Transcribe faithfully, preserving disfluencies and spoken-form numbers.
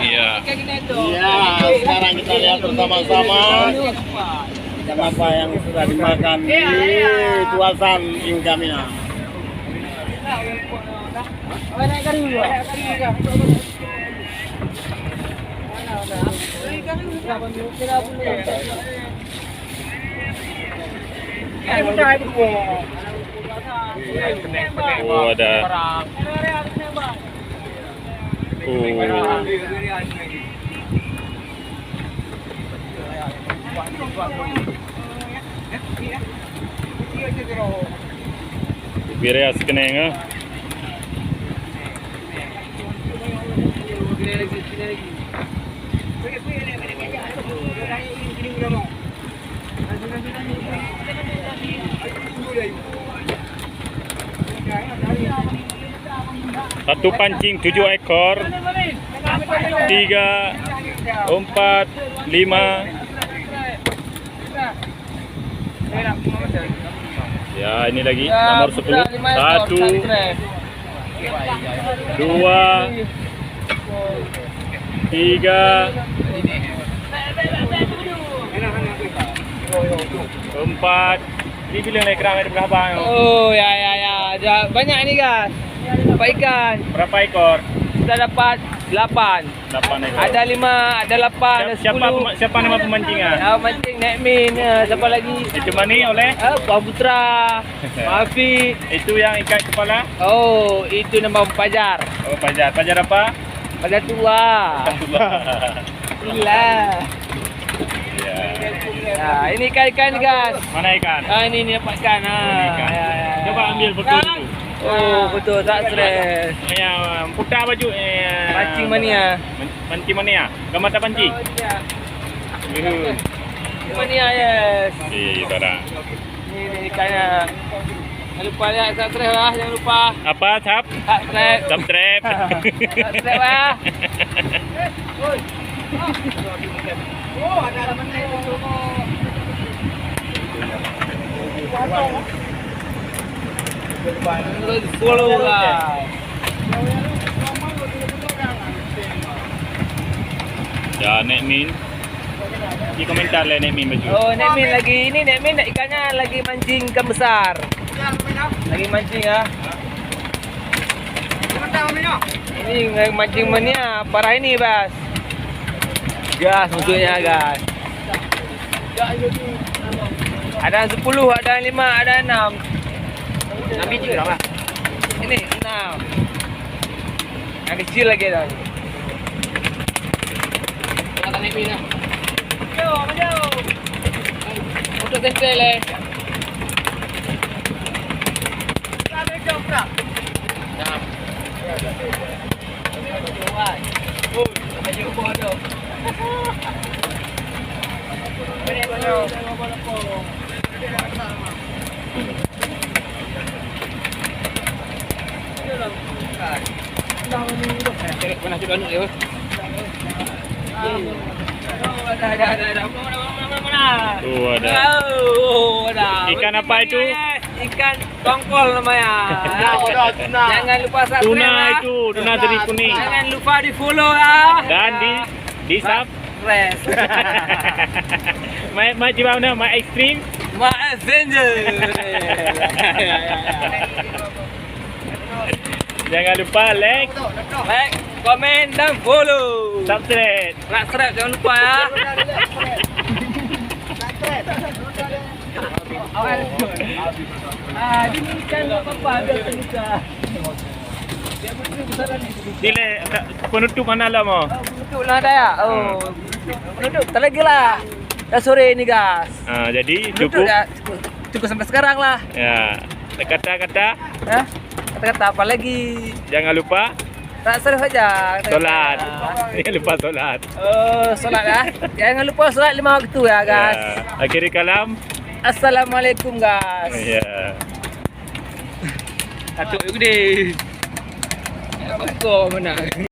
Iya. Iya, sekarang kita lihat bersama-sama kenapa yang sudah dimakan di tuasan Inkamina. Oh, ada. Oh. Bibirnya sekening, ah. Satu pancing tujuh ekor. Tiga, empat, lima. Ya, ini lagi nomor sepuluh. Satu, dua, tiga, empat. Ini bilang leh kerang ada berapa? Oh, ya, ya, ya. Ada banyak ni, guys. Dapat ikan. Berapa ekor? Kita dapat delapan. Delapan ekor. Ada lima, ada lapan, ada sepuluh. Siapa, siapa pema-, siapa nama pemancingnya? Ah, mancing Nek Min, ah, siapa lagi? Ditemani oleh? Ah, Pak Putra, Pak Afiq. Itu yang ikat kepala? Oh, itu nama Fajar. Oh, Fajar. Fajar apa? Fajar tua. Fajar tua. Gila. Ya. Ya, ini ikan-ikan, guys. Mana ikan? Ah, ini, ini dapat ikan. Ah, ini ikan. Ya, ya, ya. Coba ambil foto dulu. Oh, betul, tak stres. Ya, putar baju, eh. Pancing mania. Man-, mancing mania. Gambar tak pancing? Oh, iya. Yuhu. Mania, yes. Eh, barang. Ini, ini ikannya. Jangan lupa ya, subscribe lah, jangan lupa. Apa, sub? Subscribe. Subscribe. Subscribe lah. Follow lah. Ya, Nek Min. Di komentar lah Nek Min baju. Oh, Nek Min lagi. Ini Nek Min ikannya lagi mancing ikan besar. Lagi mancing, ah. Ini lagi mancing mania. Parah ini, Bas. Gas maksudnya, gas. Ada sepuluh, ada lima, ada enam. Nabi juga lah. Ini enam. Yang kecil lagi ada. Tengah tarik ni dah. Jom, jom. Untuk sentral, eh. Nah. Tu ada. Oh, ada. Ikan apa itu? Ikan tongkol namanya. Jangan lupa subscribe, ah. Tuna itu, tuna teri kuning. Jangan lupa di-follow, ah. Dan di, di sub- Fresh. Mai, mai, cuba mana? Mai Extreme. Mai Avenger. Jangan lupa like. Like, komen, dan follow. Subscribe. Subscribe, jangan lupa, ya. Ah, ini kan apa-apa, ada cerita. Dilek, penutup mana lah, mo? Oh, penutup lah dah, ya? Oh, penutup. Tak lagi lah. Dah sore ni, guys. Ah, jadi penutup cukup. Dah, cukup, cukup sampai sekarang lah. Ya. Kata-kata? Hah? Kata-kata apa lagi? Jangan lupa. Tak salah saja. Solat. Jangan lupa solat. Oh, solat, ya. Jangan lupa solat lima waktu, ya, guys. Ya. Akhiri kalam. Assalamualaikum, guys. Ya. Katuk gede. Kau mana?